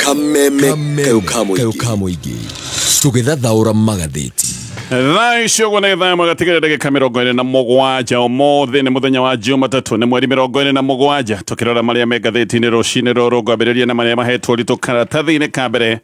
Kameme kayo ka mũingĩ tũgĩthathaũra magathĩti. Thaa icio ũguo nĩ thaa ĩmwe gatigĩrĩra ndagĩka 47 ũmũthĩ nĩ mũthenya wa Jumatatũ nĩ mweri 47 tũkĩrora marĩa me ngathĩti-inĩ rũcinĩ rũrũ ngwambĩrĩria na marĩa mahetwo ũritũ karatathi-inĩ ka mbere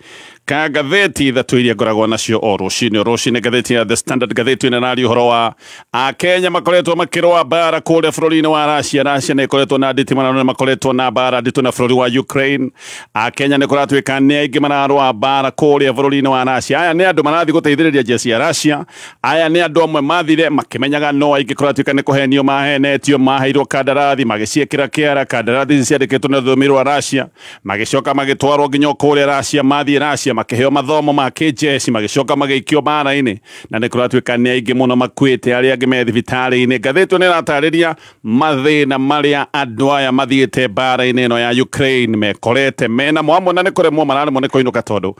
ka ngathĩti ithatũ iria ngoragwo nacio o rũcinĩ rũcinĩ. Ngathĩti ya The Standard, ngathĩti ĩno ĩraria ũhoro wa Akenya makoretwo makĩrũa mbara kũrĩa bũrũri-inĩ wa Russia. Russia nĩ ĩkoretwo na nditimũrano na makoretwo na mbara nditũ na bũrũri wa Ukraine. Akenya nĩ kũratuĩka nĩ aingĩ mararũa mbara kũrĩa bũrũri-inĩ wa Russia. Aya nĩ andũ marathiĩ gũteithĩrĩria jeshi ya Russia. Aya nĩ andũ amwe mathire makĩmenyaga no aingĩ kũratuĩka nĩ kũhenio mahenetio, maheirwo kandarathi magĩciĩkĩra kĩara, kandarathi ici ciandĩkĩtwo na rũthiomi rwa Russia, magĩcoka magĩtwarwo nginya kũrĩa Russia, mathiĩ Russia makĩheo mathomo ma kĩjeshi, magĩcoka magĩikio mbara-inĩ, na nĩ kũratuĩka nĩ aingĩ mũno makuĩte, arĩa angĩ me thibitarĩ-inĩ. Ngathĩti ĩno ĩratarĩria mathĩna marĩa andũ aya mathiĩte mbara-inĩ ĩno ya Ukraine mekorete mena mwamwe, na nĩ kũremwo mararemwo nĩ kũinũka tondũ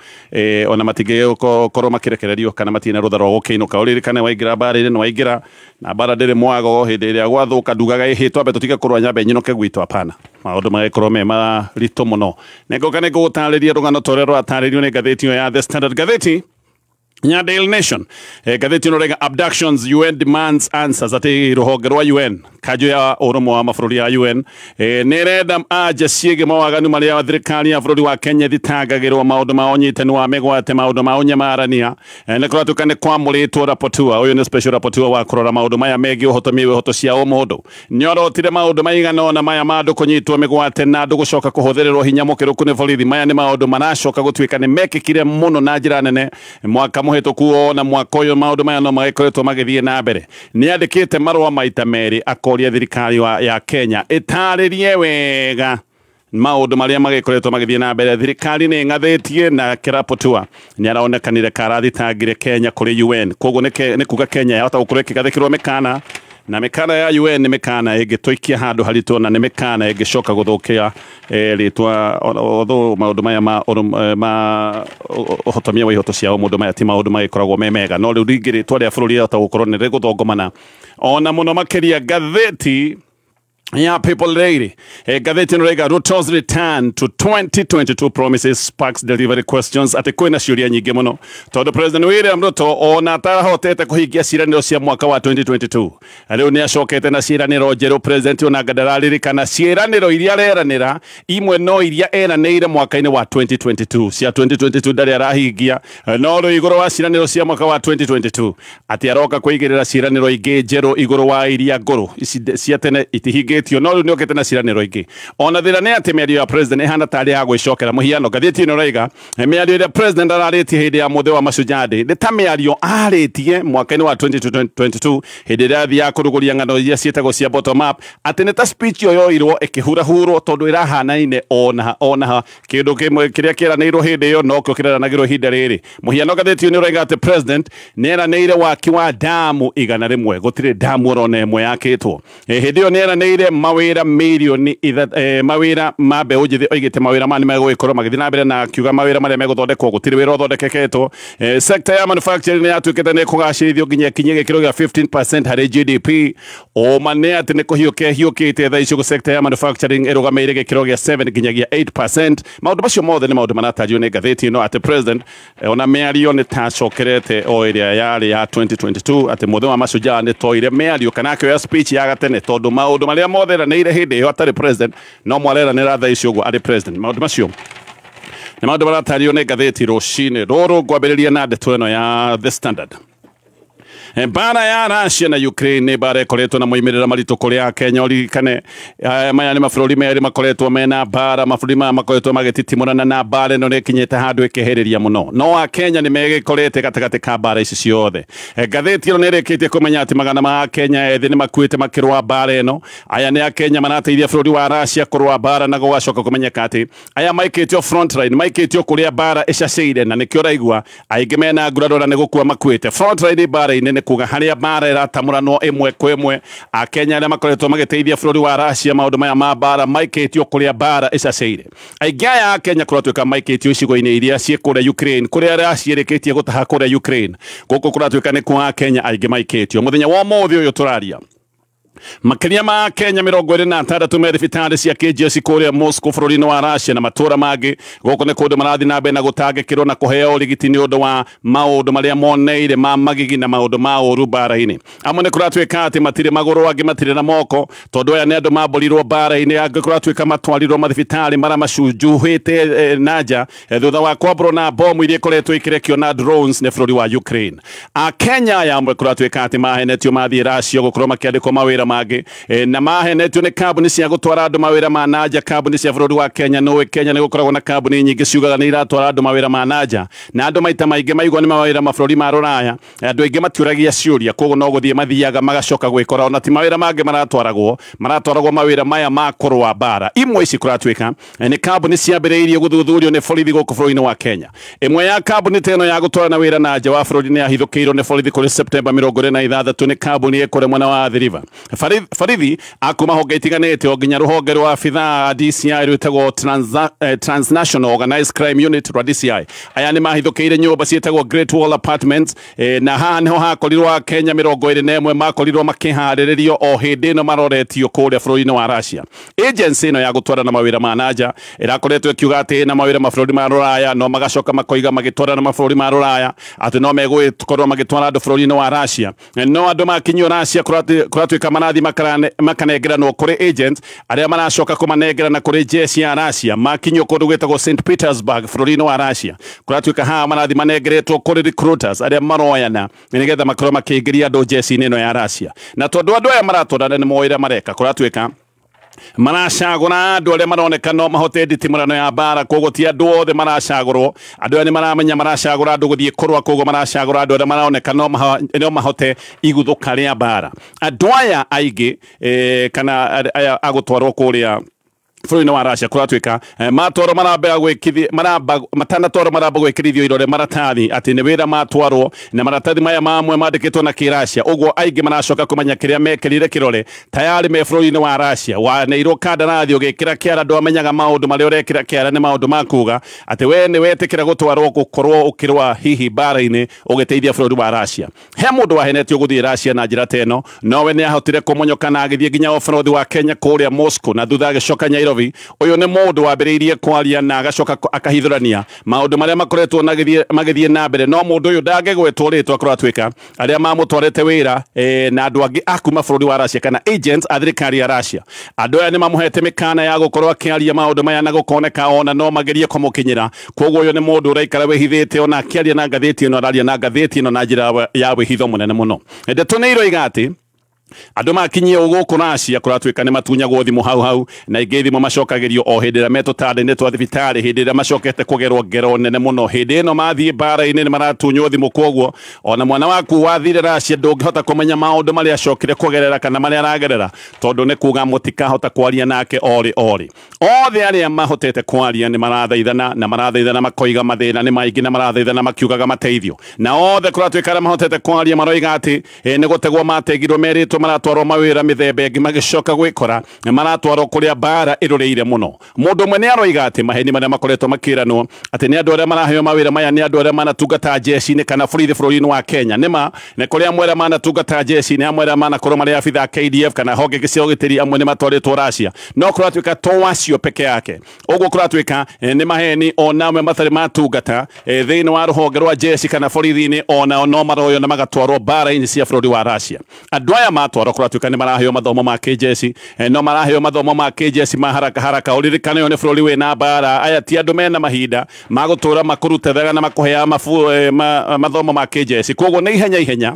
ona matingĩkorwo makĩrekererio kana matirĩ na rũtha rwa gũkĩinũka. Ũririkane waingĩra mbara-inĩ nĩ waingĩra, na mbara ndĩrĩ mwago, hĩndĩ ĩrĩa gwathũka ndugaga ĩhĩ twambe tũtige kũrũa nyambe nyinũke gwitũ, hapana. Maũndũ magĩkorwo me maritũ mũno. Nĩngũka nĩngũgũtarĩria rũgano ta ũrĩa rũratarĩrio nĩ ngathĩti ĩyo ya The Standard. Ngathĩti ya Daily Nation, ngathĩti ĩno rega abductions UN demands answers, atĩ rũhonge rwa UN, kanjũ ya ũrũmwe wa mabũrũri ya UN, nĩ ĩrenda anja ciĩgiĩ mawaganu marĩa thirikari ya bũrũri wa Kenya ĩthitangagĩrwo maũndũ ma ũnyitani wa mĩgwate, maũndũ ma ũnyamarania. Nĩ kũratuĩka nĩ kwamũrĩtwo rapporteur, ũyũ nĩ special rapporteur wa kũrora maũndũ maya megiĩ ũhotomia wa ihoto cia ũmũndũ. Nĩ orotire maũndũ maigana ũna maya ma andũ kũnyitwo mĩgwate na andũ gũcoka kũhũthĩrĩrwo hinya mũkĩrũku nĩ borithi. Maya nĩ maũndũ maracoka gũtuĩka nĩ mekĩkire mũno na njĩra nene mwaka mũhĩtũku na mwaka ũyũ, maũndũ maya no magĩkoretwo magĩthiĩ na mbere. Nĩ andĩkĩte marũa maita merĩ akoria thirikari ya Kenya ĩtarĩrie wega maũndũ marĩa magĩkoretwo magĩthiĩ na mbere. Thirikari nĩ ĩng'athĩtie na rapporteur nĩ aronekanire karathitangire Kenya kũrĩ UN, koguo nĩ kuga Kenya yahota gũkorwo ĩkĩgathĩkĩrwo mĩkana, na mĩkana ya UN nĩ mĩkana ĩngĩtũikia handũ haritũ na nĩ mĩkana ĩngĩcoka gũthũkia rĩtwa, although maũndũ maya ma ũhotomia wa ihoto cia ũmũndũ maya ti maũndũ magĩkoragwo me mega, no rĩu rĩngĩ rĩtwa rĩa bũrũri rĩahota gũkorwo nĩ rĩgũthongomana ona mũno makĩria. Ngathĩti ya People Daily, ngathĩti ĩno raiga Ruto's return to 2022 promises sparks delivery questions, atĩ kwĩna ciũria nyingĩ mũno tondũ President William Ruto ona atarahotete kũhingia ciĩranĩro cia mwaka wa 2022, rĩu nĩ acokete na ciĩranĩro njerũ. President ona anga ndararirikana ciĩranĩro iria areranĩra, imwe no iria eranĩire mwaka-inĩ wa 2022, cia 2022 ndarĩ arahingia, no rĩu igũrũ wa ciĩranĩro cia mwaka wa 2022 atĩ aroka kũigĩrĩra ciĩranĩro ingĩ njerũ igũrũ wa iria ngũrũ ici cia tene itihingĩtio, no rĩu nĩokĩte na ciĩranĩro ingĩ. Ona thĩna nĩ atĩ mĩario ya president ĩhana tarĩ ya gwĩcokera. Mũhiano, ngathĩti ĩno ĩraiga mĩario ĩrĩa president ararĩtie hĩndĩ ya mũthĩ wa Mashujaa Day nĩ ta mĩario arĩtie mwaka-inĩ wa 2022 hĩndĩ ĩrĩa athiaga kũrugũria ng'ano iria ciĩtagwo cia bottom up, atĩ nĩ ta speech ĩyo yoirwo ĩkĩhurahurwo tondũ ĩrahanaine ona ona kĩndũ kĩmwe kĩrĩa kĩeranĩirwo hĩndĩ ĩyo nokĩo kĩreranagĩrwo ihinda rĩrĩ. Mũhiano, ngathĩti ĩyo nĩ ĩraiga atĩ president nĩ eranĩire waki wa damu 100, gũtirĩ damu orona ĩmwe yakĩtwo. Hĩndĩ ĩyo nĩ eranĩire mawĩra mirioni mawĩra ma mbeũ njĩthĩ, oigĩte mawĩra maya nĩ megũgĩkorwo magĩthiĩ na mbere na akiuga mawĩra marĩa megũthondekwo gũtirĩ wĩra ũthondekeketwo. Sector ya manufacturing nĩ yatuĩkĩte nĩ ĩkũgacĩrithio nginya ĩkinye gĩkĩro gĩa 15% harĩ GDP. Ũma nĩ atĩ nĩ kũhiũka ĩhiũkĩte thaa icio sector ya manufacturing ĩrũgamĩire gĩkĩro gĩa 7 nginyagia 8%. Maũndũ macio mothe nĩ maũndũ maratario nĩ ngathĩti ĩno atĩ president ona mĩario nĩ tacokerete o ĩrĩa yarĩ ya 2022, atĩ mũthĩ wa Mashujaa nĩ toire mĩario kana akĩoya speech ya gatene tondũ maũndũ marĩa mothe eranĩire hĩndĩ ĩyo atarĩ president no mwareranĩra thaa icio ũguo arĩ president. Maũndũ macio nĩ maũndũ maratario nĩ ngathĩti rũcinĩ rũrũ. Ngwambĩrĩria na ndeto ĩno ya The Standard. Mbara ya Russia na Ukraine nĩ mbara ĩkoretwo na moimĩrĩra maritũ kũrĩ Akenya. Ũririkane maya nĩ mabũrũri merĩ makoretwo mena mbara, mabũrũri maya makoretwo magĩtitimũrana na mbara ĩno nĩ ĩkinyĩte handũ ĩkehĩrĩria mũno, no Akenya nĩ megĩkorete gatagatĩ ka mbara ici ciothe. Ngathĩti ĩno nĩ ĩrĩkĩtie kũmenya atĩ magana ma Akenya ethĩ nĩ makuĩte makĩrũa mbara ĩno. Aya nĩ Akenya marateithia bũrũri wa Russia kũrũa mbara, na gũgacoka kũmenyeka atĩ aya maikĩtio front line, maikĩtio kũrĩa mbara ĩcacĩire, na nĩkĩo ũraigua aingĩ mena nguraro na nĩ gũkua makuĩte. Front line mbara-inĩ nĩ kuga harĩa mbara ĩratamũranwo ĩmwe kwa ĩmwe. Akenya arĩa makoretwo magĩteithia bũrũri wa Russia maũndũ maya ma mbara maikĩtio kũrĩa mbara ĩcacĩire. Aingĩ aya Akenya kũratuĩka maikĩtio icigo-inĩ iria ciĩ kũrĩa Ukraine, kũrĩa Russia ĩrĩkĩtie gũtaha kũrĩa Ukraine. Gũkũ kũratuĩka nĩ kwa Akenya aingĩ maikĩtio. Mũthenya wa ũmũthĩ ũyũ tũraria Makiria ma Kenya 26 me thibitarĩ cia KGS kũrĩa Moscow bũrũri-inĩ wa Russia na matũra mangĩ. Gũkũ nĩ kũndũ marathiĩ na mbere na gũtangĩkĩrwo na kũheo ũrigiti nĩ ũndũ wa maũndũ marĩa moneire ma magigi na maũndũ ma ũru mbara-inĩ. Amwe nĩ kũratuĩka atĩ matirĩ magũrũ, angĩ matirĩ na moko, tondũ aya nĩ andũ mambũrirwo mbara-inĩ, angĩ kũratuĩka matwarirwo mathibitarĩ marĩa macunjuhĩte na nja thutha wa kwambũrwo na bomu iria ikoretwo ikirekio na drones nĩ bũrũri wa Ukraine. Akenya aya amwe kũratuĩka atĩ mahenetio mathiĩ Russia gũkorwo makĩandĩkwo mawĩra mangĩ, na mahenetio nĩ kambuni cia gũtwara andũ mawĩra ma nanja, kambuni cia bũrũri wa Kenya. Nũĩ Kenya nĩ gũkoragwo na kambuni nyingĩ ciugaga nĩ iratwara andũ mawĩra ma nanja, na andũ maita maingĩ maigua nĩ mawĩra mabũrũri ma rũraya, andũ aingĩ matiũragia ciũria, koguo no gũthiĩ mathiaga magacoka gwĩkora ona ti mawĩra mangĩ maratwaragwo mawĩra maya ma kũrũa mbara. Imwe ici kũratuĩka nĩ kambuni ciambĩrĩirie gũthuthurio nĩ borithi gũkũ bũrũri-inĩ wa Kenya. Ĩmwe ya kambuni ta ĩno ya gũtwarana wĩra na nja wa bũrũri nĩ yahithũkĩirwo nĩ borithi kũrĩ Septemba 26 nĩ kambuni ĩkũrĩa mwena wa Athi River. Borithi akuma honge itiganĩte o nginya rũhonge rwa abithaa DCI rwĩtagwo Transnational Organized Crime Unit rwa DCI. Aya nĩ mahithũkĩire nyũmba ciĩtagwo Great Wall Apartments, na haha nĩho hakorirwo Akenya 21 makorirwo makĩharĩrĩrio o hĩndĩ ĩno maroretio kũrĩa bũrũri-inĩ wa Russia. Agency ĩno ya gũtwarana mawĩra ma nanja ĩrakoretwo ĩkiuga atĩ ĩna mawĩra mabũrũri ma rũraya, no magacoka makoiga magĩtwarana mabũrũri ma rũraya atĩ no megũkorwo magĩtwara andũ bũrũri-inĩ wa Russia. No andũ makinyio Russia kũratuĩka marathi makanengeranwo kũrĩ agents arĩa maracoka kũmanengerana kũrĩ jeshi ya Russia. Makinyio kũndũ gwĩtagwo St Petersburg bũrũri-inĩ wa Russia, kũratuĩka haha marathi manengeretwo kũrĩ recruiters arĩa maroyana nĩgetha makorwo makĩingĩria andũ jeshi-inĩ ĩno ya Russia. Na tondũ andũ aya maratwarana nĩ moĩ ũrĩa mareka, kũratuĩka maracagũra andũ arĩa maroneka no mahote nditimũrano ya mbara, koguo ti andũ othe maracagũrwo. Andũ aya nĩ maramenya maracagũra andũ gũthiĩ kũrũa, koguo maracagũra andũ arĩa maroneka no mahote iguthũka rĩa mbara. Andũ aya aingĩ kana aya agũtwarwo kũrĩa bũrũri-inĩ wa Russia kũratuĩka matwarwo maramba gwĩkithia maramba matanatwarwo maramba gwĩkĩrithio irore maratathi atĩ nĩ wĩra matwarwo, na maratathi maya mamwe mandĩkĩtwo na kĩracia, ũguo aingĩ maracoka kũmenya kĩrĩa mekĩrire kĩrore tayari me bũrũri-inĩ wa Russia. Waneirwo kandarathi ũgĩkĩra kĩara, ndwamenyaga maũndũ marĩa ũrekĩra kĩara nĩ maũndũ ma kuga atĩ we nĩ wetĩkĩra gũtwarwo gũkorwo ũkĩrũa hihi mbara-inĩ ũgĩteithia bũrũri wa Russia. He mũndũ wahenetio gũthiĩ Russia na njĩra ta ĩno, nowe nĩ ahotire kũmonyoka na agĩthiĩ nginya ũbarũthi wa Kenya kũrĩa Moscow na thutha agĩcoka Nairobi. Ũyũ nĩ mũndũ wambĩrĩirie kwaria na agacoka akahithũrania maũndũ marĩa makoretwo magĩthiĩ na mbere, no mũndũ ũyũ ndangĩgwetwo rĩtwa kũratuĩka arĩa mamũtwarĩte wĩra na andũ angĩ a kuma bũrũri wa Russia kana agents a thirikari ya Russia. Andũ aya nĩ mamũhete mĩkana ya gũkorwo akĩaria maũndũ maya na gũkoneka ona no magerie kũmũkinyĩra, koguo ũyũ nĩ mũndũ ũraikara wĩhithĩte, ona akĩaria na ngathĩti ĩno araria na ngathĩti ĩno na njĩra ya wĩhitho mũnene mũno. Ndeto nĩ iroiga atĩ andũ makinyie gũkũ Russia kũratuĩka nĩ matunyagwo thimũ hau hau, na ingĩ thimũ macokagĩrio o hĩndĩ ĩrĩa metũtanda-inĩ twa thibitarĩ, hĩndĩ ĩrĩa macokete kũgerwo ngero nene mũno. Hĩndĩ ĩno mathiĩ mbara-inĩ nĩ maratunywo thimũ, koguo ona mwana waku wathire Russia ndũngĩhota kũmenya maũndũ marĩa acokire kũgerera kana marĩa aragerera, tondũ nĩ kuga mũtikahota kwaria nake orĩ orĩ. Othe arĩa mahotete kwaria nĩ marathaithana na marathaithana makoiga mathĩna nĩ maingĩ, na marathaithana makiugaga mateithio, na othe kũratuĩka arĩa mahotete kwaria maroiga atĩ nĩ gũtegwo mategirwo merĩtwo maratwarwo mawĩra mĩthemba ĩngĩ magĩcoka gwĩkora maratwarwo kũrĩa mbara ĩrũrĩire mũno. Mũndũ ũmwe nĩ aroiga atĩ maheni marĩa makoretwo makĩranwo atĩ nĩ andũ arĩa maraheo mawĩra maya nĩ andũ arĩa manatungata jeshi-inĩ kana borithi bũrũri-inĩ wa Kenya. Nĩma nĩ kũrĩ amwe arĩa manatungata jeshi-inĩ, amwe arĩa manakorwo marĩ abithaa KDF kana honge ingĩ cia ũgitĩri, amwe nĩ matwarĩtwo Russia, no kũratuĩka to acio peke yake. Ũguo kũratuĩka nĩ maheni ona amwe matarĩ matungata thĩinĩ wa rũhonge rwa jeshi kana borithi-inĩ, onao no maroywo na magatwarwo mbara-inĩ cia bũrũri wa Russia. Andũ aya matwarwo kũratuĩka nĩ maraheo mathomo ma kĩjeshi, no maraheo mathomo ma kĩjeshi ma haraka haraka. Ũririkane ũyũ nĩ bũrũri wĩna mbara, aya ti andũ mena mahinda ma gũtũra makũrutĩthaga na makũheaga mathomo ma kĩjeshi, koguo nĩ ihenya ihenya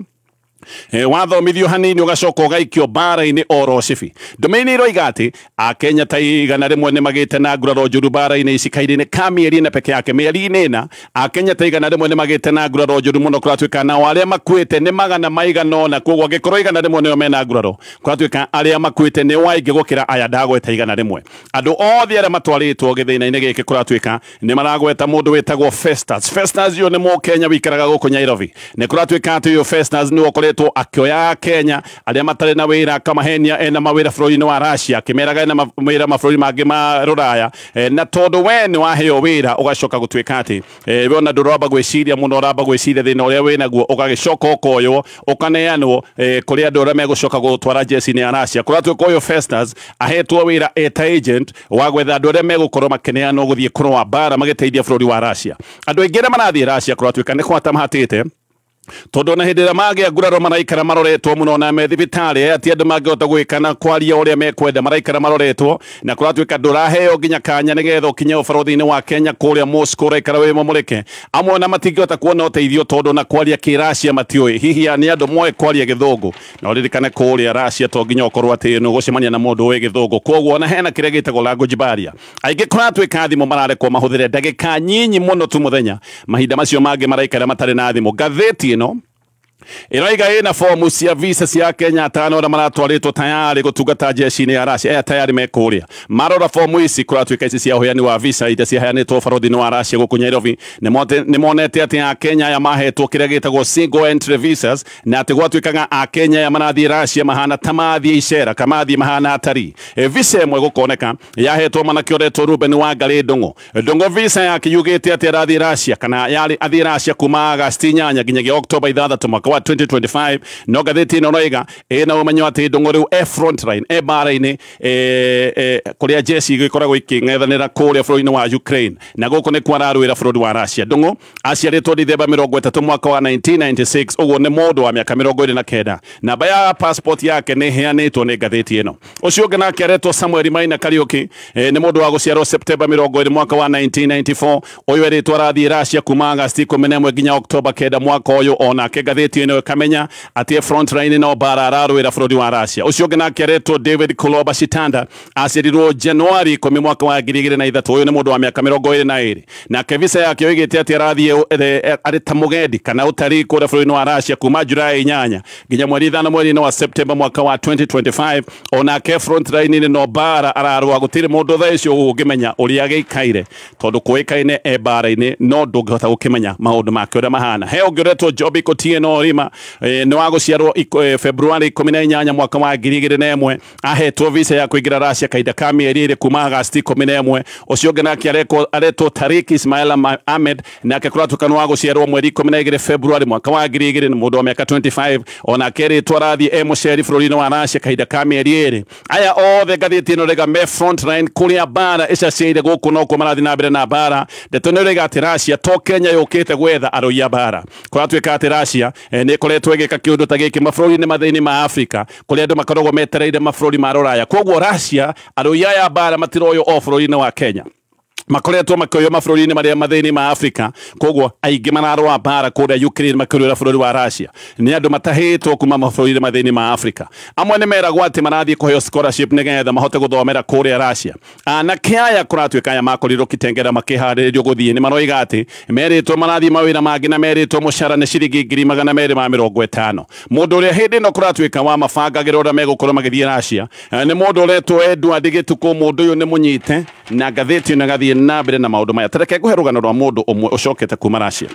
wathomithio hanini ũgacoka ũgaikio mbara-inĩ oro cibi. Ndomaini iroiga atĩ Akenya ta 100 nĩ magĩte na nguraro njũru mbara-inĩ ici kahinda-inĩ ka mĩeri ĩna peke yake, mĩeri-inĩ ĩna Akenya ta 100 nĩ magĩte na nguraro njũru mũno, kũratuĩka nao arĩa makuĩte nĩ magana maigana ũna, koguo angĩkorwo 100 nĩo mena nguraro, kũratuĩka arĩa makuĩte nĩ waingĩ gũkĩra aya ndagweta 100. Andũ othe arĩa matwarĩtwo gĩthĩna-inĩ gĩkĩ kũratuĩka nĩ maragweta mũndũ wĩtagwo Festus. Festus ũyũ nĩ Mũkenya wĩikaraga gũkũ Nairobi. Nĩ kũratuĩka atĩ ũyũ Festus nĩwe ũkoretwo akoretwo akĩoya Kenya arĩa matarĩ na wĩra akamahenia ena mawĩra bũrũri-inĩ wa Russia, akĩmeraga ena mawĩra mabũrũri mangĩ ma rũraya, na tondũ we nĩ waheo wĩra ũgacoka gũtuĩka atĩ we ona ndũramba gwĩciria mũno, ũramba gwĩciria thĩna ũrĩa wĩnaguo, ũgagĩcoka ũkoywo ũkaneanwo kũrĩ andũ arĩa megũcoka gũtwara jeshi-inĩ ya Russia. Kũratuĩka ũyũ Festus ahetwo wĩra eta agent wa gwetha andũ arĩa megũkorwo makĩneanwo gũthiĩ kũrũa mbara magĩteithia bũrũri wa Russia. Andũ aingĩ arĩa marathiĩ Russia kũratuĩka nĩ kwata mahatĩte, tondũ ona hĩndĩ ĩrĩa magĩa nguraro maraikara maroretwo mũno na me thibitarĩ, ati andũ mangĩhota gwĩka na kwaria ũrĩa mekwenda maraikara maroretwo, na kũratuĩka ndũraheo nginya kanya nĩgetha ũkinye ũbarũthi-inĩ wa Kenya kũrĩa Moscow ũraikara wĩ mũmũrĩke. Amwe ona matingĩhota kuona ũteithio tondũ na kwaria kĩracia matiũĩ, hihi nĩ andũ moĩ kwaria gĩthũngũ, na ũririkane kũrĩa Russia to nginya ũkorwo atĩ nĩ ũgũcemania na mũndũ ũĩ gĩthũngũ, koguo ona hena kĩrĩa gĩtagwo language barrier. Aingĩ kũratuĩka thimũ mararekwo mahũthĩre ndagĩka nyinyi mũno tu mũthenya, mahinda macio mangĩ maraikara matarĩ na thimũ. Ngathĩti ĩno ĩroiga ĩna fomu cia visa cia Kenya atano arĩa maratwarĩtwo tayari gũtungata jeshi-inĩ ya Russia, aya tayari me kũrĩa. Marora fomu ici kũratuĩka ici cia ũheani wa visa iria ciaheanĩtwo barũthi-inĩ wa Russia gũkũ Nairobi, nĩ monete atĩ Akenya aya mahetwo kĩrĩa gĩtagwo single entry visas, na atĩ gwatuĩkaga Akenya aya marathiĩ Russia mahana ta mathiĩ icera kana mathiĩ mahana atari. Visa ĩmwe gũkoneka yahetwo mwanake ũretwo Ruben Wangarĩ Ndung'u. Ndung'u visa yake yugĩte atĩ arathiĩ Russia kana yarĩ athiĩ Russia kuma Agasti 8 nginyagia Oktoba 6 mwaka wa 2025. No ngathĩti ĩno ĩroiga ĩna ũmenyo atĩ Ndung'u rĩu e frontline, e mbara-inĩ, kũrĩa jeshi igĩkoragwo ikĩng'ethanĩra kũrĩa bũrũri-inĩ wa Ukraine, na gũkũ nĩkuo ararũĩra bũrũri wa Russia. Ndung'u aciarĩtwo Dithemba 30 mwaka wa 1996, ũguo nĩ mũndũ wa mĩaka 29. Namba ya passport yake nĩ ĩheanĩtwo nĩ ngathĩti ĩno. Ũcio ũngĩ nake aretwo Samuel Maina Kariuki, nĩ mũndũ wa gũciarwo Septemba 20 mwaka wa 1994. Ũyũ erĩtwo arathiĩ Russia kuma Agasti 11 nginya Oktoba 9 mwaka ũyũ. Onake ngathĩti ĩno ĩkamenya atĩ frontline no mbara ararũĩra bũrũri wa Russia. Ũcio ũngĩ nake aretwo David Koloba Shitanda, aciarirwo Januari 10 mwaka wa 2003. Ũyũ nĩ mũndũ wa mĩaka 22, nake visa yake yoigĩte atĩ arathiĩ arĩ ta mũgendi kana ũtarii kũrĩa bũrũri-inĩ wa Russia kuma Julai 8 nginya mweri 5 mweri-inĩ wa Septemba mwaka wa 2025. Onake frontline no mbara ararũa, gũtirĩ mũndũ thaa icio ũngĩmenya ũrĩa agĩikaire tondũ kũĩkaine e mbara-inĩ, no ndũngĩhota gũkĩmenya maũndũ make ũrĩa mahana. He ũngĩ ũretwo Jobi Otieno Orima, nĩ wa gũciarwo Februari 18 mwaka wa 2001, ahetwo visa ya kũingĩra Russia kahinda ka mĩeri ĩrĩ kuma Agasti 11. Ũcio ũngĩ nake aretwo Tariq Ismail Ahmed, nake kũratuĩka nĩ wa gũciarwo mweri 12 Februari mwaka wa 2000, nĩ mũndũ wa mĩaka 25. Onake erĩtwo arathiĩ e mũceri bũrũri-inĩ wa Russia kahinda ka mĩeri ĩrĩ. Aya othe ngathĩti ĩno ĩrauga me frontline kũrĩa mbara ĩcacĩire gũkũ nokuo marathiĩ na mbere na mbara. Ndeto nĩ ĩroiga atĩ Russia to Kenya yũkĩte gwetha arũi a mbara. Kũratuĩka atĩ Russia nĩ ĩkoretwo ĩgĩka kĩũndũ ta gĩkĩ mabũrũri-inĩ mathĩinĩ ma Afrika kũrĩa andũ makoragwo metereire mabũrũri ma rũraya. Koguo Russia arũi aya mbara matiroywo o bũrũri-inĩ wa Kenya, makoretwo makĩoywo mabũrũri-inĩ marĩa mathĩinĩ ma Afrika. Koguo aingĩ mararũa mbara kũrĩa Ukraine makĩrũĩra bũrũri wa Russia nĩ andũ matahĩtwo kuma mabũrũri-inĩ mathĩinĩ ma Afrika. Amwe nĩ meragwo atĩ marathiĩ kũheo scholarship nĩgetha mahote gũthomera kũrĩa Russia. Anake aya kũratuĩka aya makorirwo Kitengela makĩharĩrĩrio gũthiĩ nĩ maroiga atĩ merĩtwo marathiĩ mawĩra mangĩ na merĩtwo mũcara nĩ ciringi 250,000. Mũndũ ũrĩa hĩndĩ ĩno kũratuĩka wa mabangagĩra ũrĩa megũkorwo magĩthiĩ Russia nĩ mũndũ ũretwo Edward Gĩtukũ. Mũndũ ũyũ nĩ mũnyite na ngathĩti ĩno ĩgathiĩ na mbere na maũndũ maya. Tareke ngũhe rũgano rwa mũndũ ũmwe ũcokete kuma Russia.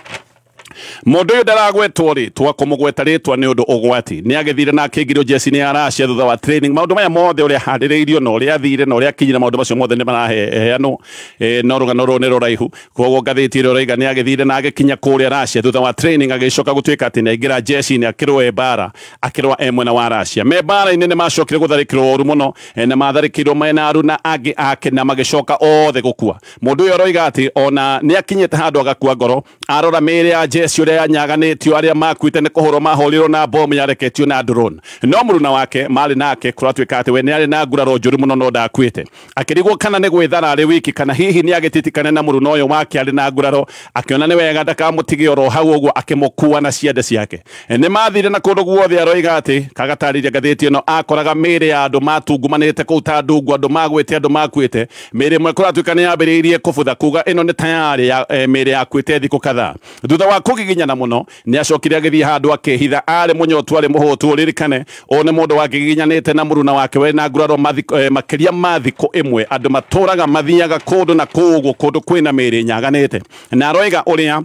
Mũndũ ũyũ ndaragwetwo rĩtwa, kũmũgweta rĩtwa nĩ ũndũ ũgwati. Nĩ agĩthire na akĩingĩrio jeshi-inĩ ya Russia thutha wa training. Maũndũ maya mothe ũrĩa aharĩrĩirio na ũrĩa athire na ũrĩa akinyire, maũndũ macio mothe nĩ maraheanwo, no rũgano rũrũ nĩ rũraihu. Koguo ngathĩti ĩrĩa ĩroiga nĩ agĩthire na agĩkinya kũrĩa Russia thutha wa training, agĩcoka gũtuĩka atĩ nĩ aingĩra jeshi-inĩ akĩrũa mbara, akĩrũa e mwena wa Russia. Me mbara-inĩ nĩ macokire gũtharĩkĩrwo ũru mũno, na matharĩkĩirwo mena aruna angĩ ake na magĩcoka othe gũkua. Mũndũ ũyũ aroiga atĩ ona nĩ akinyĩte handũ agakua ngoro, arora mĩĩrĩ ya jeshi ũrĩa yanyaganĩtio, arĩa makuĩte nĩ kũhũrwo mahũrirwo na bomu yareketio na drone. No mũruna wake marĩ nake kũratuĩka atĩ we nĩ arĩ na nguraro njũru mũno no ndakuĩte. Akĩrigwo kana nĩ gwĩthara arĩ wiki kana hihi nĩ agĩtitikane na mũruna ũyũ wake arĩ na nguraro, akĩona nĩ wega ndakamũtige oro hau ũguo, akĩmũkua na ciande ciake. Nĩ mathire na kũndũ guothe. Aroiga atĩ kagatarĩria ngathĩti ĩno akoraga mĩĩrĩ ya andũ matungumanĩte kũu ta ndungu, andũ magwĩte, andũ makuĩte. Mĩĩrĩ ĩmwe kũratuĩka nĩ yambĩrĩirie kũbutha, kuga ĩno nĩ tayarĩ ya mĩĩrĩ yakuĩte thikũ kadhaa. Thutha wa kũgiginyana mũno nĩ acokire agĩthiĩ handũ akĩhitha, arĩ mũnyotu, arĩ mũhũtu. Ũririkane ũyũ nĩ mũndũ wakĩgiginyanĩte na mũruna wake we na nguraro makĩria ma thikũ ĩmwe. Andũ matũraga mathiaga kũndũ na kũu ũguo, kũndũ kwĩna mĩĩrĩ nyaganĩte, na aroiga ũrĩa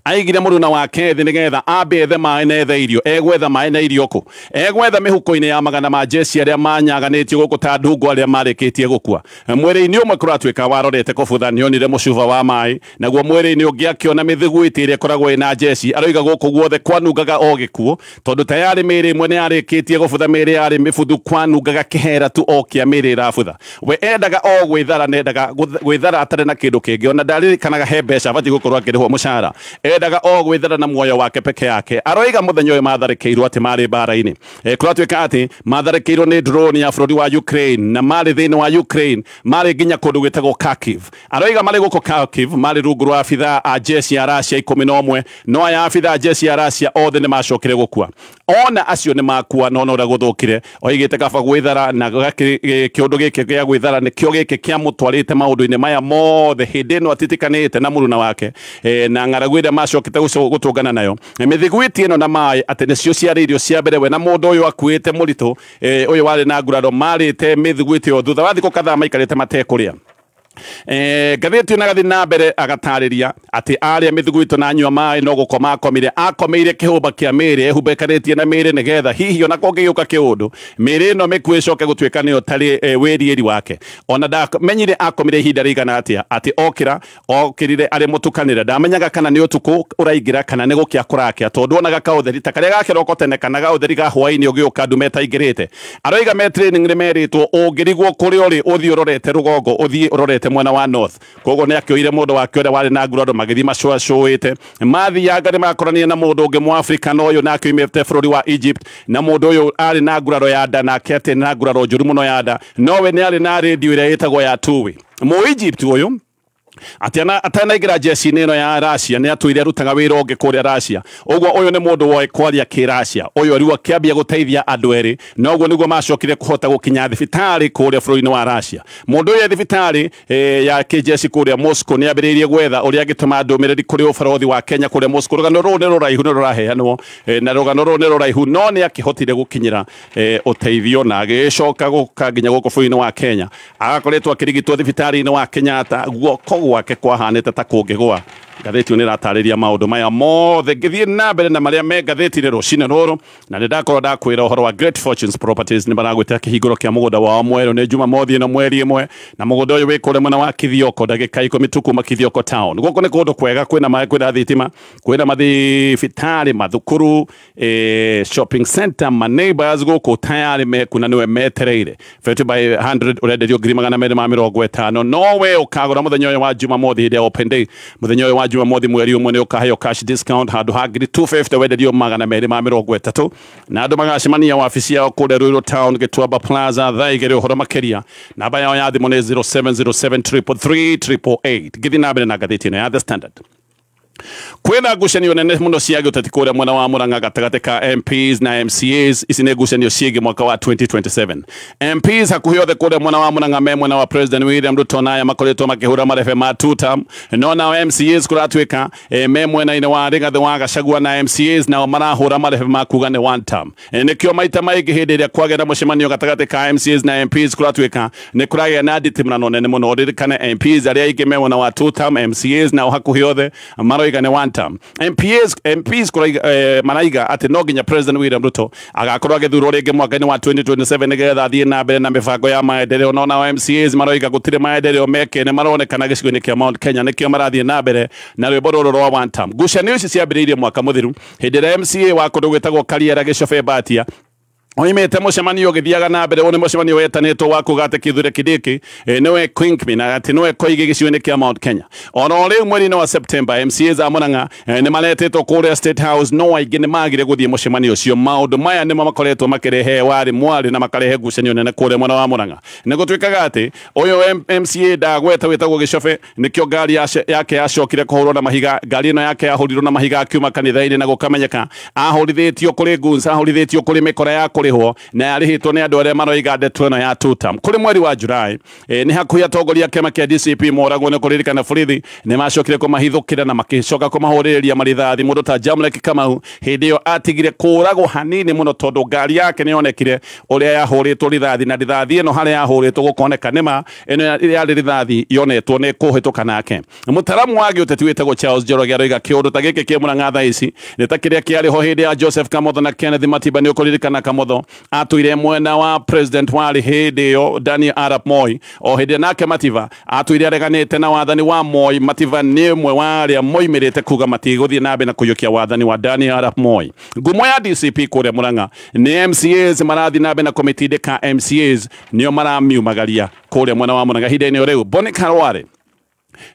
Aigire mũruna wake thĩ nĩgetha ambe ethe maĩ na ethe irio. Egwetha maĩ na irio kũ? Egwetha mĩhuko-inĩ ya magana ma jeshi arĩa manyaganĩtio gũkũ ta ndungu arĩa marĩkĩtie gũkua. Mwĩrĩ-inĩ ũmwe kũratuĩka warorete kũbutha nĩonire mũcuba wa maĩ, naguo mwĩrĩ-inĩ ũngĩ akĩona mĩthiguiti ĩrĩa ĩkoragwo ĩna jeshi. Aroiga gũkũ guothe kwanungaga o gĩkuũ, tondũ tayarĩ mĩĩrĩ ĩmwe nĩyarĩkĩtie gũbutha, mĩĩrĩ yarĩ mĩbuthu, kwanungaga kĩhera tu o kĩa mĩĩrĩ ĩrabutha. We endaga o gwĩthara, nendaga gwĩthara atarĩ na kĩndũ kĩngĩ, ona ndaririkanaga he mbeca abatiĩ gũkorwo akĩrĩhwo mũcara. Endaga o gwĩthara na muoyo wake peke yake. Aroiga mũthenya ũyũ matharĩkĩirwo atĩ marĩ mbara-inĩ. Kũratuĩka atĩ matharĩkĩirwo nĩ drone ya bũrũri wa Ukraine, na marĩ thĩinĩ wa Ukraine, marĩ nginya kũndũ gwĩtagwo Kharkiv. Aroiga marĩ gũkũ Kharkiv, marĩ rungu rwa abithaa a jeshi ya Russia 11, no aya abithaa a jeshi ya Russia othe nĩ macokire gũkua. Ona acio nĩ makua, no ũrĩa gũthũkire. Oigĩte kaba gwĩthara, na kĩũndũ gĩkĩ gĩa gwĩthara nĩkĩo gĩkĩ kĩamũtwarĩte maũndũ-inĩ maya mothe hĩndĩ ĩno atitikanĩte na mũruna wake, na ng'aragu ĩrĩa macokete gũtũngana nayo. Mĩthiguiti ĩno na maĩ atĩ nĩcio ciarĩ irio cia mbere we na mũndũ ũyũ akuĩte mũritũ, ũyũ warĩ na nguraro, marĩte mĩthiguiti ĩyo thutha wa thikũ kadhaa maikarĩte matekũrĩa. Ngathĩti ĩno agathiĩ na mbere agatarĩria atĩ arĩa mĩthiguito na anyua maĩ no gũkoma akomire, akomeire kĩhũmba kĩa mĩĩrĩ ehumbekanĩtie na mĩĩrĩ nĩgetha hihi ona kũngĩgĩũka kĩũndũ mĩĩrĩ ĩno mĩkuũ ĩcoke gũtuĩka nĩyo tarĩ wĩriĩri wake. Ona ndamenyire akomire ihinda rĩigana atĩa, atĩ okĩra okĩrire arĩ mũtukanĩre, ndamenyaga kana nĩ ũtukũ ũraingĩra kana nĩ gũkĩa kũrakĩa, tondũ onaga kaũtheri ta karĩa gakĩroko tene kana gaũtheri ga hwaĩ-inĩ ũgĩũka ndume ĩtaingĩrĩte. Aroiga me training nĩ merĩtwo ũngĩrigwo kũrĩa ũrĩ ũthiĩ ũrorete rũgongo, ũthiĩ ũrorete mwena wa north. Koguo nĩ akĩoire mũndũ wake ũrĩa warĩ na nguraro magĩthiĩ macũacũĩte. Mathianga nĩ makoranire na mũndũ ũngĩ Mũafrika, na ũyũ nake oimĩte bũrũri wa Egypt, na mũndũ ũyũ arĩ na nguraro ya nda, nake atĩ na nguraro njũru mũno ya nda, nowe nĩ arĩ na radio ĩrĩa ĩtagwo ya Tuwi. Mũ Egypt ũyũ atanaingĩra jeshi-inĩ ĩno ya Russia nĩ atũire arutaga wĩra ũngĩ kũrĩa Russia. Ũguo ũyũ nĩ mũndũ woĩ kwaria kĩ-Russia. Ũyũ rĩu akĩambia gũteithia andũ erĩ, na ũguo nĩguo macokire kũhota gũkinya thibitarĩ kũrĩa bũrũri-inĩ wa Russia. Mũndũ ũyũ e thibitarĩ ya kĩjeshi kũrĩa Moscow nĩ ambĩrĩirie gwetha ũrĩa angĩtũma ndũmĩrĩri kũrĩ ũbarũthi wa Kenya kũrĩa Moscow. Rũgano rũrũ nĩ rũraihu, nĩ rũraheanwo, na rũgano rũrũ nĩ rũraihu, no nĩ akĩhotire gũkinyĩra ũteithio na agĩcoka gũka nginya gũkũ bũrũri-inĩ wa Kenya. Agakoretwo akĩrigitwo thibitarĩ-inĩ wa Kenyatta, guoko gwake kwahanĩte ta kũngĩgũa. Ngathĩti nĩ ĩratarĩria maũndũ maya mothe. Ngĩthiĩ na mbere na marĩa me ngathĩti-inĩ rũcinĩ rũrũ, na nĩ ndakorwo ndakwĩra ũhoro wa Great Fortunes Properties. Nĩ maragwĩtĩra kĩhingũro kĩa mũgũnda wao mwerũ nĩ Jumamothi ĩno mweri ĩmwe, na mũgũnda ũyũ wĩ kũrĩa mwena wa Kithioko, ndagĩka 10 tu kuma Kithioko town. Gũkũ nĩ kũndũ kwega, kwĩna maĩ, kwĩna thitima, kwĩna mathibitarĩ, mathukuru, shopping center, ma neighbors gũkũ tayarĩ meku na nĩwe metereire. 50 by 100 ũrenderio 250,000. No we ũkagũra mũthenya ũyũ wa Jumamothi hĩndĩ ya open day, mũthenya ũyũ wa Jumamothi mweri ũmwe nĩ ũkaheo cash discount handũ ha 250 wenderio 230. Na andũ magacemania wabici yao kũrĩa Ruiru Town, Gĩtuamba Plaza, thaa 2 ũhoro makĩria. Namba yao ya thimũ nĩ 0707 333 888. Ngĩthiĩ na mbere na ngathĩti ĩno ya The Standard. Kwĩna ngucanio nene mũno cia gĩũteti kũrĩa mwena wa Murang'a gatagatĩ ka MPs na MCAs. Ici nĩ ngucanio ciĩgiĩ mwaka wa 2027. MPs hakuhĩ othe kũrĩa mwena wa Murang'a me mwena wa President William Ruto, na aya makoretwo makĩhũra marebe ma two term. No nao MCAs kũratuĩka me mwena-inĩ wa Rigathĩ wa Gachagua, na MCAs nao marahũra marebe ma kuga nĩ one term. Nĩkĩo maita maingĩ hĩndĩ ĩrĩa kwagĩa na mũcemanio gatagatĩ ka MCAs na MPs kũratuĩka nĩ kũragĩa na nditimũrano nene mũno. Ririkane MPs arĩa aingĩ me mwena wa two term, MCAs nao hakuhĩ othe maroiga nĩ one term. MPs maraiga atĩ no nginya President William Ruto agakorwo agĩthurwo rĩngĩ mwaka-inĩ wa 2027 nĩgetha athiĩ na mbere na mĩbango ya maendeleo. No nao MCAs maroiga gũtirĩ maendeleo mekene maronekana gĩcigo-inĩ kĩa Mount Kenya, nĩkĩo marathiĩ na mbere na rwĩmbo rũrũ rwa one term. Ngucanio ici ciambĩrĩirie mwaka mũthiru hĩndĩ ĩrĩa MCA wa kũndũ gwĩtagwo Kariera Gĩcobe Mbatia oimĩte mũcemanio ũgĩthiaga na mbere. Ũyũ nĩ mũcemanio wetanĩtwo wa kuga atĩ Kithure Kindiki nĩwe kingpin na atĩ nĩwe koigi gĩcigo-inĩ kĩa Mount Kenya. Ono rĩu mweri-inĩ wa September MCAs a Murang'a nĩ maretĩtwo kũrĩa State House, no aingĩ nĩ magire gũthiĩ mũcemanio ũcio. Maũndũ maya nĩmo makoretwo makĩrehe warĩ mwarĩ na makarehe ngucanio nene kũrĩa mwena wa Murang'a. Nĩ gũtuĩkaga atĩ ũyũ MCA ndagweta wĩtagwo Gĩcobe, nĩkĩo ngari yake yacokire kũhũrwo na mahiga. Ngari ĩno yake yahũrirwo na mahiga akiuma kanitha-inĩ na gũkamenyeka ahũrithĩtio kũrĩ goons, ahũrithĩtio kũrĩ mĩkora ya kũrĩhwo na yarĩhĩtwo nĩ andũ arĩa maroiga ndeto ĩno ya tutam. Kũrĩ mweri wa Julai nĩ hakuhĩ atongoria kĩama kĩa DCP moragwo nĩ kũririkana borithi nĩ macokire kũmahithũkĩra na makĩcoka kũmahũrĩrĩria marithathi. Mũndũ ta Jamlek Kamau hĩndĩ ĩyo atigire kũragwo hanini mũno tondũ ngari yake nĩ yonekire ũrĩa yahũrĩtwo rithathi, na rithathi ĩno harĩa yahũrĩtwo gũkoneka nĩma ĩno yarĩ rithathi yonetwo nĩ kũhĩtũka nake. Mũtaramu wa gĩũteti wĩtagwo Charles Njoroge aroiga kĩũndũ ta gĩkĩ kĩ Murang'a thaa ici nĩ ta kĩrĩa kĩarĩ ho hĩndĩ ya Joseph Kamotho na Kenneth Matiba. Nĩ ũkũririkana Kamotho atũire mwena wa president warĩ hĩndĩ ĩyo Daniel Arap Moi, o hĩndĩ nake Matiba atũire areganĩte na wathani wa Moi. Matiba nĩ ũmwe wa arĩa moimĩrĩte kuga matigũthiĩ na mbere na kũiyũkia wathani wa Daniel Arap Moi. Ngumo ya DCP kũrĩa Murang'a nĩ MCAs marathiĩ na mbere na kũmĩtindĩka, MCAs nĩo maramiumagaria kũrĩa mwena wa Murang'a ihinda-inĩ rĩu. Boni Khalwale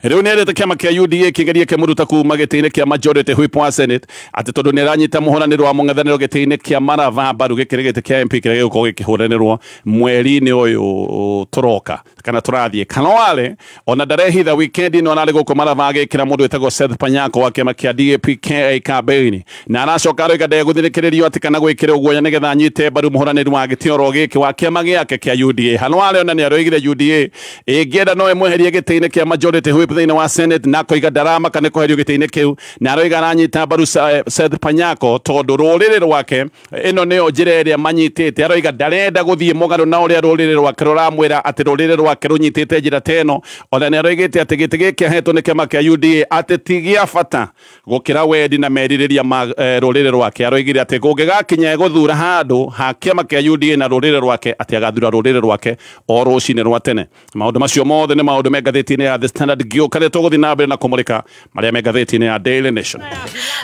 rĩu nĩ erĩte kĩama kĩa UDA kĩgerie kĩmũruta kuma gĩtĩ-inĩ kĩa majority whip wa Senate atĩ tondũ nĩ aranyita mũhũranĩro wa mũng'ethanĩro gĩtĩ-inĩ kĩa Marava mbaru gĩkĩrĩ gĩtĩ kĩa MP kĩrĩa gĩgũkorwo gĩkĩhũranĩrwo mweri-inĩ ũyũ tũroka kana tũrathiĩ. Khalwale ona ndarehitha weekend ĩno ararĩ gũkũ Marava agĩkĩra mũndũ wĩtagwo Seth Panyako wa kĩama kĩa DAP-KA campaign, na aracoka aroiga ndegũthirĩkĩrĩrio atĩ kana gwĩkĩra ũguoya nĩgetha anyite mbaru mũhũranĩri wa gĩtĩ oro gĩkĩ wa kĩama gĩake kĩa UDA. Khalwale ona nĩ aroigire UDA ĩngĩenda no ĩmweherie gĩtĩ-inĩ kĩa majority whip thĩinĩ wa Senate, na koiga ndarama kana kweherio gĩtĩ-inĩ kĩu, na aroiga aranyita mbaru Seth Panyako tondũ rũrĩrĩ rwake ĩno nĩyo njĩra ĩrĩa manyitĩte. Aroiga ndarenda gũthiĩ mũgarũ na ũrĩa rũrĩrĩ rwake rũramwĩra atĩ rũrĩrĩ rwake rũnyitĩte njĩra ta ĩno. Ona nĩ aroigĩte atĩ gĩtĩ gĩkĩ ahetwo nĩ kĩama kĩa UDA atĩ ti gĩa bata gũkĩra wendi na merirĩria ma rũrĩrĩ rwake. Aroigire atĩ kũngĩgakinya gũthura handũ ha kĩama kĩa UDA na rũrĩrĩ rwake atĩ agathura rũrĩrĩ rwake o rũcinĩ rwa tene. Maũndũ macio mothe nĩ maũndũ me ngathĩti-inĩ ya The Standard ngĩũka rĩ tũgũthiĩ na mbere na kũmũrĩka marĩa me ngathĩti-inĩ ya Daily Nation.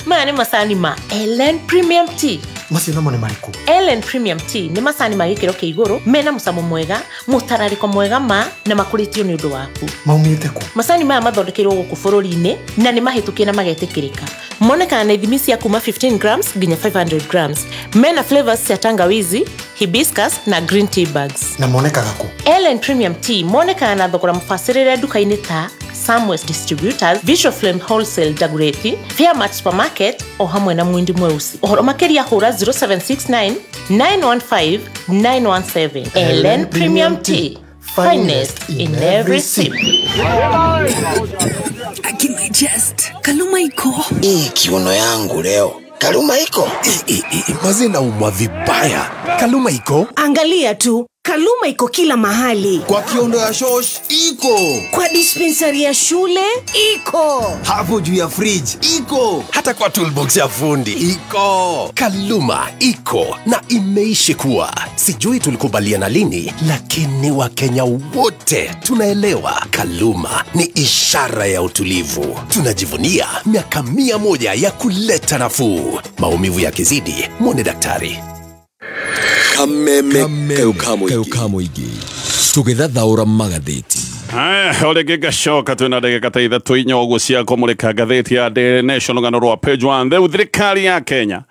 Maya nĩ macani ma Ellen Premium Tea. Macio namo nĩ marĩkũ? Ellen Premium Tea nĩ macani ma gĩkĩro kĩa igũrũ mena mũcamo mwega, mũtararĩko mwega ma na makũrĩtio nĩ ũndũ waku. Maumĩte kũ? Macani maya mathondekeirwo gũkũ bũrũri-inĩ na nĩ mahĩtũkie na magetĩkĩrĩka. Monekaga na ithimi cia kuma 15 grams nginya 500 grams. Mena flavors cia tangawizi, hibiscus na green tea bags. Na monekaga kũ? Ellen Premium Tea monekaga na thogora mũbacĩrĩre nduka-inĩ ta Samwest Distributors, Visual Flame Wholesale Dagoretti, Fairmart Supermarket o hamwe na Mwindi Mweusi. Ũhoro makĩria hũra 0769 915 917. Ellen Premium Tea, finest in every sip. Akina just Kaluma iko. Hii kiuno yangu leo. Kaluma iko. Maze naumwa vibaya. Kaluma iko. Angalia tu, Kaluma iko kila mahali. Kwa kiondo ya shosh iko. Kwa dispensary ya shule iko. Hapo juu ya fridge iko. Hata kwa toolbox ya fundi iko. Kaluma iko na imeishi kuwa. Sijui tulikubaliana lini, lakini Wakenya wote tunaelewa Kaluma ni ishara ya utulivu. Tunajivunia miaka 100 ya kuleta nafuu. Maumivu yakizidi, mwone daktari. Kameme Kamuigi tũgĩthathaũra magathĩti. Aya, gĩgacoka twĩna ndagĩka ta ithatũ inya ũguo cia kũmũrĩka ngathĩti ya Daily Nation rũgano rwa page 1. Rĩu thirikari ya Kenya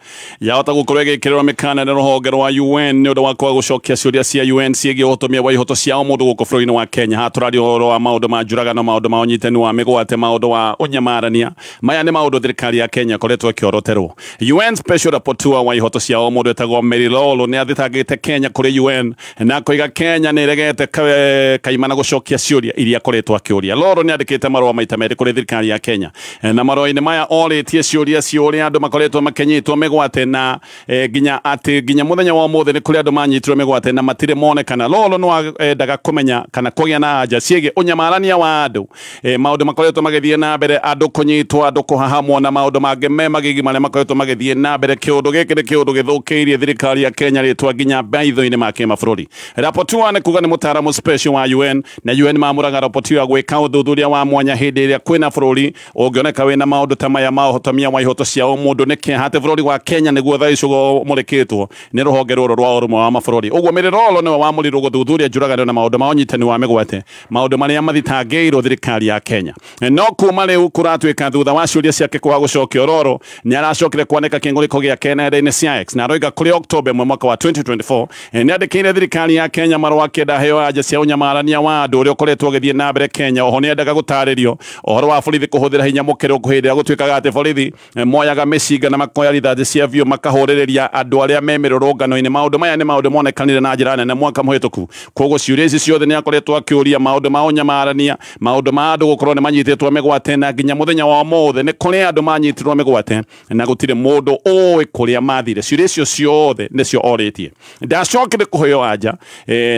yahota gũkorwo ĩgĩkĩrĩrwo mĩkana nĩ rũhonge rwa UN nĩ ũndũ wa kwaga gũcokia ciũria cia UN ciĩgiĩ ũhotomia wa ihoto cia mũndũ gũkũ bũrũri-inĩ wa Kenya. Haha tũraria ũhoro wa maũndũ ma njũragano, maũndũ ma ũnyitani wa mĩgwate, maũndũ wa ũnyamarania. Maya nĩ maũndũ thirikari ya Kenya ĩkoretwo ĩkĩoroterwo. UN Special Rapporteur wa ihoto cia mũndũ etagwo Mary Lawlor nĩ athitangĩte Kenya kũrĩ UN na akoiga Kenya nĩ ĩregete kaimana gũcokia ciũria iria akoretwo akĩũria. Lawlor nĩ andĩkĩte marũa maita merĩ kũrĩ thirikari ya Kenya, na marũa-inĩ maya orĩtie ciũria cia ũrĩa andũ makoretwo makĩnyitwo mĩgwate na nginya atĩ nginya mũthenya wa ũmũthĩ nĩ kũrĩ andũ manyitirwo mĩgwate na matirĩ monekana. Lawlor no endaga kũmenya kana kũgĩa na anja ciĩgiĩ ũnyamarania wa andũ, maũndũ makoretwo magĩthiĩ na mbere, andũ kũnyitwo, andũ kũhahamwo na maũndũ mangĩ me magigi marĩa makoretwo magĩthiĩ na mbere. Kĩũndũ gĩkĩ nĩ kĩũndũ gĩthũkĩirie thirikari ya Kenya rĩtwa nginya maitho-inĩ ma kĩmabũrũri. Rapporteur nĩ kuga nĩ mũtaaramu special wa UN, na UN mamũraga rapporteur gwĩka ũthuthuria wa mwanya hĩndĩ ĩrĩa kwĩna bũrũri ũngĩoneka wĩna maũndũ ta maya ma ũhotomia wa ihoto cia ũmũndũ. Nĩ kĩeha atĩ bũrũri wa Kenya nĩguo thaa ici ũmũrĩkĩtwo nĩ rũhonge rũrũ rwa ũrũmwe wa mabũrũri. Ũguo Mary Lawlor nĩwe wamũrirwo gũthuthuria njũragano na maũndũ ma ũnyitani wa mĩgwate, maũndũ marĩa mathitangĩirwo thirikari ya Kenya. No kuma rĩu kũratuĩka thutha wa ciũria ciake kwaga gũcokio, Lawlor nĩ aracokire kwanĩka kĩng'ũrĩko gĩake nenda-inĩ cia X na aroiga kũrĩ Oktoba mwaka wa 2024 nĩ andĩkĩire thirikari ya Kenya marũa akĩenda heo anja cia ũnyamarania wa andũ ũrĩa ũkoretwo akoretwo agĩthiĩ na mbere Kenya. Oho nĩendaga gũtarĩrio ũhoro wa borithi kũhũthĩra hinya mũkĩrũku hĩndĩ ĩrĩa gũtuĩkaga atĩ borithi moyaga mĩcinga na makoya rithathi cia biũ makahũrĩrĩria andũ arĩa me mĩrũrũngano-inĩ. Maũndũ maya nĩ maũndũ monekanire na njĩra nene mwaka mũhĩtũku. Koguo ciũria ici ciothe nĩ akoretwo akĩũria, maũndũ ma ũnyamarania, maũndũ ma andũ gũkorwo nĩ manyitĩtwo mĩgwate, na nginya mũthenya wa ũmũthĩ nĩ kũrĩ andũ manyitirwo mĩgwate na gũtirĩ mũndũ ũĩ kũrĩa mathire. Ciũria icio ciothe nĩcio orĩtie. Ndacokire kũheo anja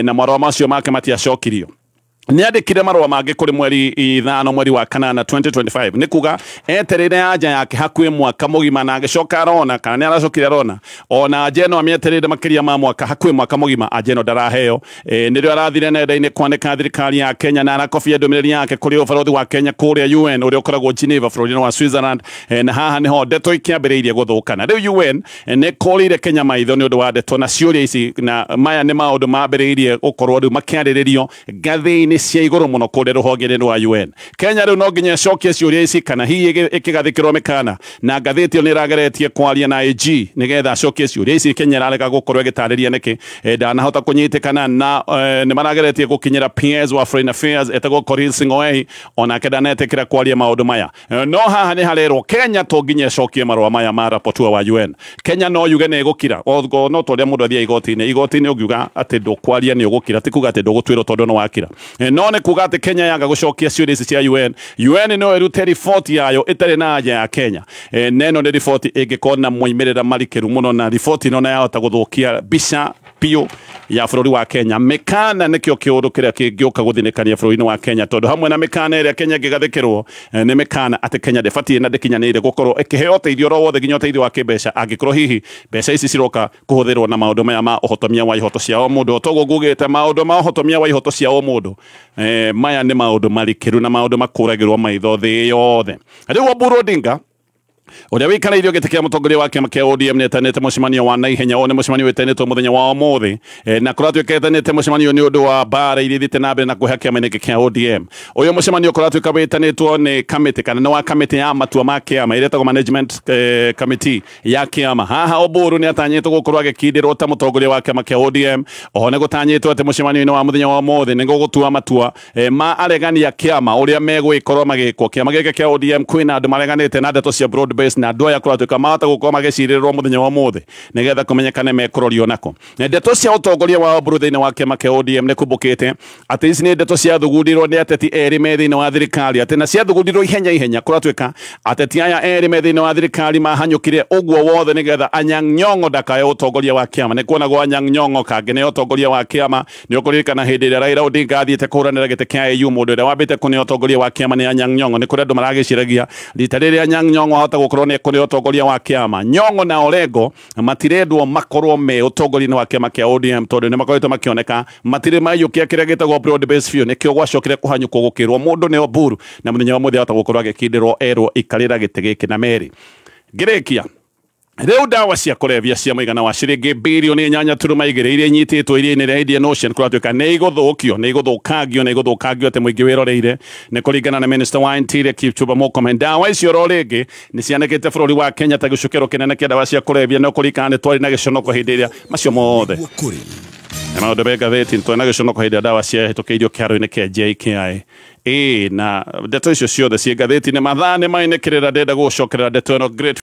na marũa macio make matiacokirio. Nĩandĩkire marũa mangĩ kũrĩ mweri 5 mweri wa kanana 2025, nĩ kuga etereire anja yake hakuhĩ mwaka mũgima, na agĩcoka arona kana nĩ aracokire arona ona anja ĩno amĩetereire makĩria ma mwaka, hakuhĩ mwaka mũgima anja ĩno ndaraheo. Nĩrĩo arathire nenda-inĩ kwanĩka thirikari ya Kenya na arakobia ndũmĩrĩri yake kũrĩ ũbarũthi wa Kenya kũrĩa UN ũrĩa ũkoragwo Geneva bũrũri-inĩ wa Switzerland. Na haha nĩho ndeto ikĩambĩrĩirie gũthũkana. Rĩu UN nĩ kũrĩire Kenya maitho nĩ ũndũ wa ndeto na ciũria ici, na maya nĩ maũndũ mambĩrĩirie gũkorwo rĩu makĩarĩrĩrio ngathĩ-inĩ cia igũrũ mũno kũrĩa rũhonge-inĩ rwa UN. Kenya rĩu no nginya ĩcokie ciũria ici kana hihi ĩkĩgathĩkĩrwo mĩkana, na ngathĩti ĩyo nĩ ĩrageretie kwaria na AG nĩgetha acokie ciũria ici. Kenya ĩrarega gũkorwo ĩgĩtarĩria nĩkĩ ndanahota kũnyitĩkana, na nĩ marageretie gũkinyĩra PS wa Foreign Affairs etagwo Korir Sing'oei, onake ndanetĩkĩra kwaria maũndũ maya. No haha nĩ harerwo Kenya to nginya ĩcokie marũa maya ma rapporteur wa UN. Kenya no yuge nĩ ĩgũkira, no ta ũrĩa mũndũ athiaga igoti-inĩ, igoti-inĩ ũngiuga atĩ ndũkwaria nĩ ũgũkira, ti kuga atĩ ndũgũtuĩrwo tondũ nĩ wakira. No nĩ kuga atĩ Kenya yaga gũcokia ciũria ici cia UN, UN no ĩrute riboti yayo ĩtarĩ na anja ya Kenya. Neno nĩ riboti ĩngĩkorwo na moimĩrĩra marikĩru mũno, na riboti ĩno yahota gũthũkia mbica biũ ya bũrũri wa Kenya. Mĩkana nĩkĩo kĩũndũ kĩrĩa kĩngĩũka gũthinĩkania bũrũri-inĩ wa Kenya, tondũ hamwe na mĩkana ĩrĩa Kenya ĩngĩgathĩkĩrwo nĩ mĩkana atĩ Kenya ndĩbatiĩ na ndĩkinyanĩire gũkorwo ĩkĩheo ũteithio oro wothe nginya ũteithio wa kĩmbeca, angĩkorwo hihi mbeca ici ciroka kũhũthĩrwo na maũndũ maya ma ũhotomia wa ihoto cia o mũndũ. Toguo ngugĩte maũndũ ma ũhotomia wa ihoto cia o mũndũ, maya nĩ maũndũ marikĩru na maũndũ makũragĩrwo maitho thĩ yothe. Rĩu Oburu Odinga ũrĩa wĩikarĩirio gĩtĩ kĩa mũtongoria wa kĩama kĩa ODM nĩetanĩte mũcemanio wa naihenya. Ũyũ nĩ mũcemanio wĩtanĩtwo mũthenya wa ũmũthĩ, na kũratuĩka etanĩte mũcemanio nĩ ũndũ wa mbara iria ithiĩte na mbere na kũhe kĩama-inĩ gĩkĩ kĩa ODM. Ũyũ mũcemanio kũratuĩka wĩtanĩtwo nĩ kamĩtĩ kana nĩ wa kamĩtĩ ya matua ma kĩama ĩrĩa ĩtagwo management committee ya kĩama. Haha Oburu nĩ atanyĩtwo gũkorwo agĩkindĩrwo ta mũtongoria wa kĩama kĩa ODM. Oho nĩ gũtanyĩtwo atĩ mũcemanio-inĩ wa mũthenya wa ũmũthĩ nĩ gũgũtua matua ma aregani a kĩama ũrĩa megũgĩkorwo magĩkwo. Kĩama gĩkĩ kĩa ODM kwĩna andũ mareganĩte na ndeto cia broad based, na andũ aya kũratuĩka mahota gũkorwo magĩcirĩrwo mũthenya wa ũmũthĩ nĩgetha kũmenyekane mekũrorio nako. Ndeto cia ũtongoria wa Oburu thĩinĩ wa kĩama kĩa ODM nĩ kumbũkĩte atĩ ici nĩ ndeto ciathugundirwo nĩ ateti erĩ me thĩinĩ wa thirikari, atĩ na ciathugundirwo ihenya ihenya. Kũratuĩka ateti aya erĩ me thĩinĩ wa thirikari mahanyũkire ũguo wothe nĩgetha Anyang' Nyong'o ndakae ũtongoria wa kĩama. Nĩ kuonagwo Anyang' Nyong'o kangĩneo ũtongoria wa kĩama. Nĩ ũkũririkana hĩndĩ ĩrĩa Raila Odinga athiĩte kũhũranĩra gĩtĩ kĩa AU, mũndũ ũrĩa wambĩte kũneo ũtongoria wa kĩama nĩ Anyang' Nyong'o. Nĩ kũrĩ andũ maragĩciragia rita rĩrĩa Anyang' Nyong'o ahota gũkorwo nĩ ekũneo ũtongoria wa kĩama. Nyong'o na Orengo matirendwo makorwo me ũtongoria-inĩ wa kĩama kĩa ODM tondũ nĩ makoretwo makĩoneka matirĩ maiyũkia kĩrĩa gĩtagwo broad base biũ. Nĩkĩo gwacokire kũhanyũkwo gũkĩrwo mũndũ nĩ Oburu, na mũthenya wa ũmũthĩ ahota gũkorwo agĩkindĩrwo erwo ikarĩra gĩtĩ gĩkĩ na merĩ. Ngĩrĩkia rĩu ndawa cia kũrebia cia mũigana wa ciringi birioni 8.2 iria inyitĩtwo iria-inĩ rĩa Indian Ocean kũratuĩka nĩ igũthũkio, nĩ igũthũkangio, nĩ igũthũkangio atĩ mũingĩ wĩroreire. Nĩ kũringana na Minister wa Interior Kipchumba Murkomen, ndawa icio oro rĩngĩ nĩ cianĩkĩte bũrũri wa Kenya ta gĩcukĩro kĩnene kĩa ndawa cia kũrebia. No kũringana nĩ twarĩ na gĩconoko hĩndĩ ĩrĩa macio mothe nĩ maũndũ me ngathĩti, twarĩ na gĩconoko hĩndĩ ĩrĩa ndawa ciahĩtũkĩirio kĩharo-inĩ kĩa JKIA. Na ndeto icio ciothe ciĩ ngathĩti-inĩ. Mathaa nĩ mainĩkĩrĩra, ndĩrenda gũgũcokerera ndeto ĩno great.